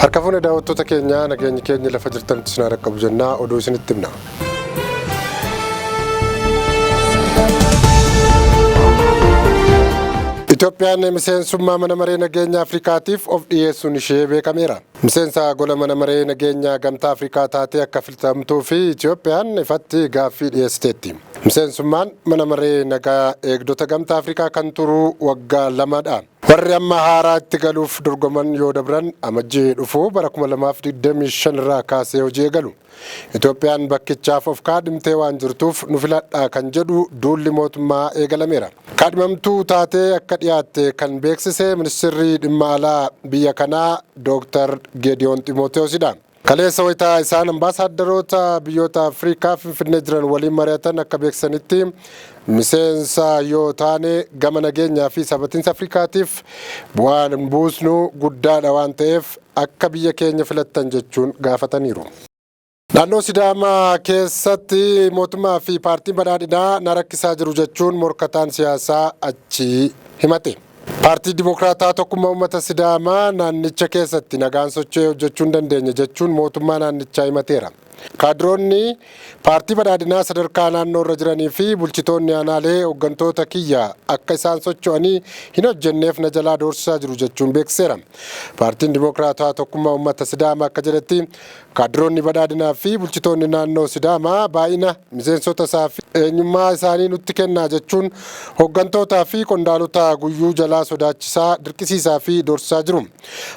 Harka fuune daawwattoota keenyaa, nageenyi keenya lafa jirtanitti isin haa dhaqqabu jennaa oduu isinitti himna. Itoophiyaan miseensummaa mana maree nageenya Afrikaatiif of dhiyeessuun ishee beekameera. Miseensa gola mana maree nageenya gamtaa Afrikaa taatee akka filatamtuu fi Itoophiyaan ifatti gaaffii dhiyeessiteetti. Miseensummaan mana maree nagaa eegdota gamtaa Afrikaa kan turu waggaa 2dha. Warri amma haaraa itti galuuf dorgoman yoo dabran Amajjii dhufu bara 2025 irraa kaasee hojii eegalu. Itoophiyaan bakkichaaf of kaadhimtee waan jirtuuf nu filadhaa kan jedhu duulli mootummaa eegalameera. Kaadhimamtuu taatee akka dhiyaatte kan beeksise ministirri dhimma alaa biyya kanaa Dooktar Geediyoon Ximootewoosidha. Kaleessa wayitaa isaan ambaasaaddaroota biyyoota Afrikaa Finfinnee jiran waliin mari'atan akka beeksisanitti, miseensa yoo taane gama nageenyaa fi sabatiinsa Afrikaatiif bu'aan buusnu guddaadha waan ta'eef akka biyya keenya filattan jechuun gaafataniiru. Naannoo Sidaamaa keessatti mootummaa fi paartiin badhaadhinaa na rakkisaa jiru jechuun morkataan siyaasaa achii himate. Paartii Dimokiraataa Tokkummaa Uummata Sidaamaa naannicha keessatti nagaan socho'ee hojjechuu hin dandeenye jechuun mootummaa naannichaa himateera. Kaadiroonni paartii badhaadhinaa sadarkaa naannoo irra jiranii fi bulchitoonni aanaalee hooggantoota kiyya akka isaan socho'anii hin hojjenneef na jalaa doorsisaa jiru jechuun beeksiseera. Paartiin Dimokiraataa Tokkummaa Uummata Sidaamaa akka jedhetti, kaadiroonni badhaadhinaa fi bulchitoonni naannoo Sidaamaa baay'ina miseensota isaa fi eenyummaa isaanii nutti kennaa jechuun hooggantootaa fi qondaalota guyyuu jalaa sodaachisaa, dirqisiisaa fi doorsisaa jiru.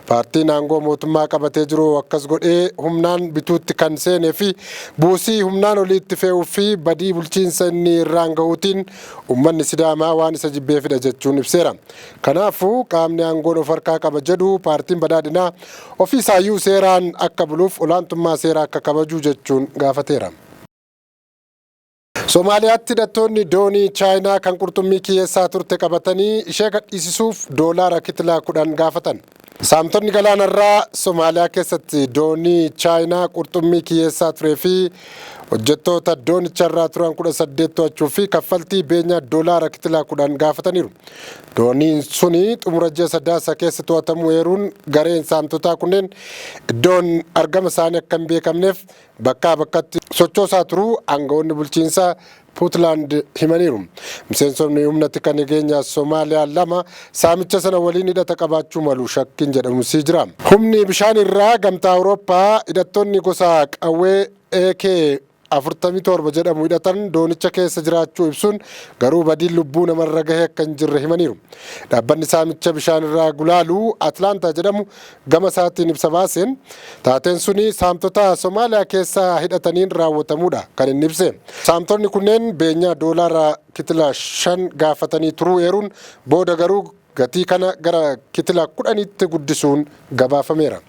Paartiin aangoo mootummaa qabatee jiru akkas godhee humnaan bituutti kan seenee fi buusii humnaan oliitti fe'uu fi badii bulchiinsa inni irraan gahuutiin uummanni Sidaamaa waan isa jibbeefidha jechuun ibseera. Kanaafuu qaamni aangoon of harkaa qaba jedhu paartiin badhaadhinaa ofiisaayyuu seeraan akka buluuf olaantummaa seeraa akka kabaju jechuun gaafateera. Somaaliyaatti hidhattoonni doonii Chaayinaa kan qurxummii kiyyeessaa turte qabatanii ishee gadhiisisuuf doolaara kitilaa 10 gaafatan. Saamtonni galaanarraa Somaaliyaa keessatti doonii Chaayinaa qurxummii kiyyeessaa turee fi hojjettoota doonicharraa turan 18 to'achuu fi kaffaltii beenyaa doolaara kitilaa 10 gaafataniiru. Dooniin suni xumura ji'a Sadaasa keessa to'atamuu eeruun, gareen saamtotaa kunneen iddoon argama isaanii akka hin beekamneef bakkaa bakkatti sochoosaa turuu aangawoonni bulchiinsa Puutlaand himaniiru. Miseensonni humna tika nageenya Somaaliyaa 2 saamicha sana waliin hidhata qabaachuu malu shakkiin jedhamus jira. Humni bishaan irraa gamtaa Awurooppaa hidhattoonni gosa qawwee AK 47 jedhamu hidhatan doonicha keessa jiraachuu ibsuun, garuu badiin lubbuu namarra gahe akka hin jirre himaniiru. Dhaabbanni saamicha bishaan irraa gulaalu Atlaantaa jedhamu gama isaatiin ibsa baaseen, taateen suni saamtota Somaaliyaa keessaa hidhataniin raawwatamuudha kan inni ibse. Saamtonni kunneen beenyaa doolaara kitila 5 gaafatanii turuu eeruun, booda garuu gatii kana gara kitila 10tti guddisuun gabaafameera.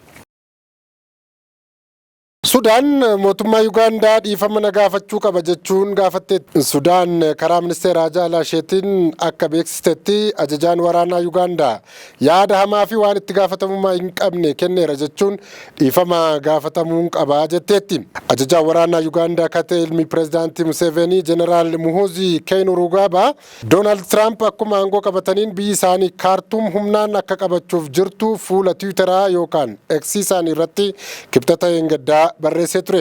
Sudaan mootummaa Yugaandaa dhiifama na gaafachuu qaba jechuun gaafatteetti. Sudaan karaa ministeera haajaa alaa isheetiin akka beeksistetti, ajajaan waraanaa Yugaandaa yaada hamaa fi waan itti gaafatamummaa hin qabne kenneera jechuun dhiifama gaafatamuun qaba jetteetti. Ajajaan waraanaa Yugaandaa ka ta'e ilmi pirezidaantii Museveni, Jeneraal Muhoozi Kainerugaba, Doonaald Tiraamp akkuma aangoo qabataniin biyyi isaanii Kaartuum humnaan akka qabachuuf jirtu fuula Tiwiitaraa yookaan Eksii isaanii irratti Kibxata eengaddaa barreessee ture.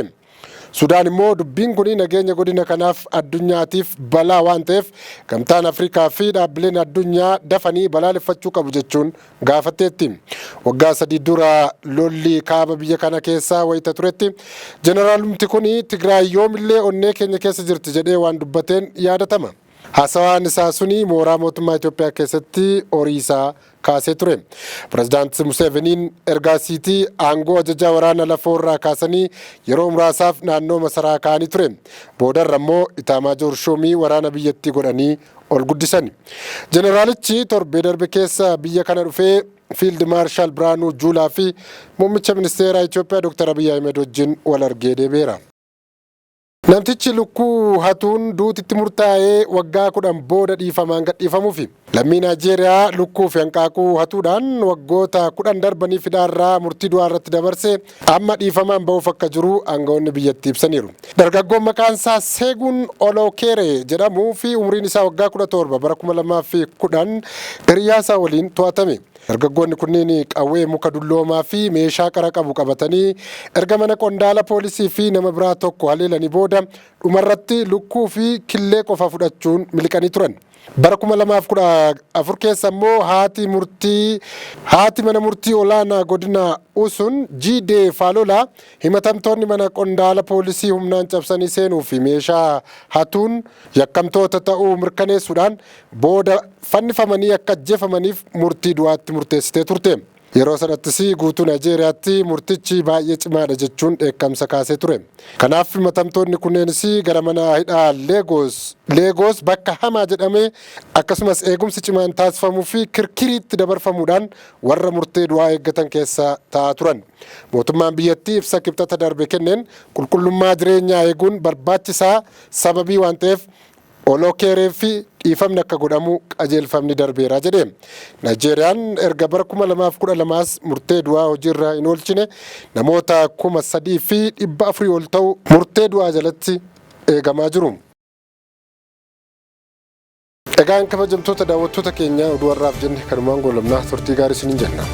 Sudaan immoo dubbiin kuni nageenya godina kanaaf addunyaatiif balaa waan ta'eef Gamtaan Afrikaa fi dhaabbileen addunyaa dafanii balaaleffachuu qabu jechuun gaafatteetti. Waggaa 3 dura lolli kaaba biyya kana keessaa wayita turetti jeneraalumti kuni Tigraay yoomillee onnee keenya keessa jirti jedhee waan dubbateen yaadatama. Haasawaan isaa suni mooraa mootummaa Itoophiyaa keessatti horii isaa kaasee ture. Pirezidaant Museveniin ergaasiitii aangoo ajajaa waraana lafoo irraa kaasanii yeroo muraasaaf naannoo masaraa kaa'anii ture. Boodarra immoo Itaamaajoor Shuumii waraana biyyattii godhanii ol guddisani. Jeneraalichi torbee darbe keessa biyya kana dhufee Fiild Maarshaal Birhaanuu Juulaa fi Muummicha Ministeeraa Itoophiyaa Dr. Abiyyi Ahmed wajjin wal argee deebi'eera. Namtichi lukkuu hatuun duutitti murtaa'ee waggaa 10 booda dhiifamaan gadhiifamuufi. Lammii Naayijeeriyaa lukkuu fi hanqaaquu hatuudhaan waggoota 10 darbaniif hidhaarraa murtii du'aa irratti dabarse amma dhiifamaan ba'uuf akka jiru aangawoonni biyyattii ibsaniiru. Dargaggoon maqaan isaa Seegun Olokeere jedhamuu fi umriin isaa waggaa 17 bara 2010 hiriyaa isaa waliin to'atame. Dargaggoonni kunniin qawwee muka dulloomaa fi meeshaa qara qabu qabatanii erga mana qondaala poolisii fi nama biraa tokko haleelanii booda dhumarratti lukkuu fi killee qofa fudhachuun miliqanii turan. Bara 2014 keessa immoo haati murtii haati mana murtii olaanaa godina Usun Jidee Faalola himatamtoonni mana qondaala poolisii humnaan cabsanii seenuu fi meeshaa hatuun yakkamtoota ta'uu mirkaneessuudhaan booda fannifamanii akka ajjeefamaniif murtii du'aatti murteessitee turte. Yeroo sanattis guutuu Naayijeeriyaatti murtichi baay'ee cimaadha jechuun dheekkamsa kaasee ture. Kanaaf himatamtoonni kunneenis gara mana hidhaa Leegoos bakka hamaa jedhamee akkasumas eegumsi cimaan taasifamuu fi kirkiriitti dabarfamuudhaan warra murtee du'aa eeggatan keessa taa'aa turan. Mootummaan biyyattii ibsa Kibxata darbe kenneen qulqullummaa jireenyaa eeguun barbaachisaa sababii waan ta'eef Olokeeree fi dhiifamni akka godhamu qajeelfamni darbeera jedhe. Naayijeeriyaan erga bara 2012s murtee du'aa hojiirra hin oolchine, namoota 3,400 ol ta'u murtee du'aa jalatti eegamaa jiru. Egaan kabajamtoota daawwattoota keenya, oduu har'aaf jenne kanumaan goolabnaa, turtii gaarii isiniin jenna.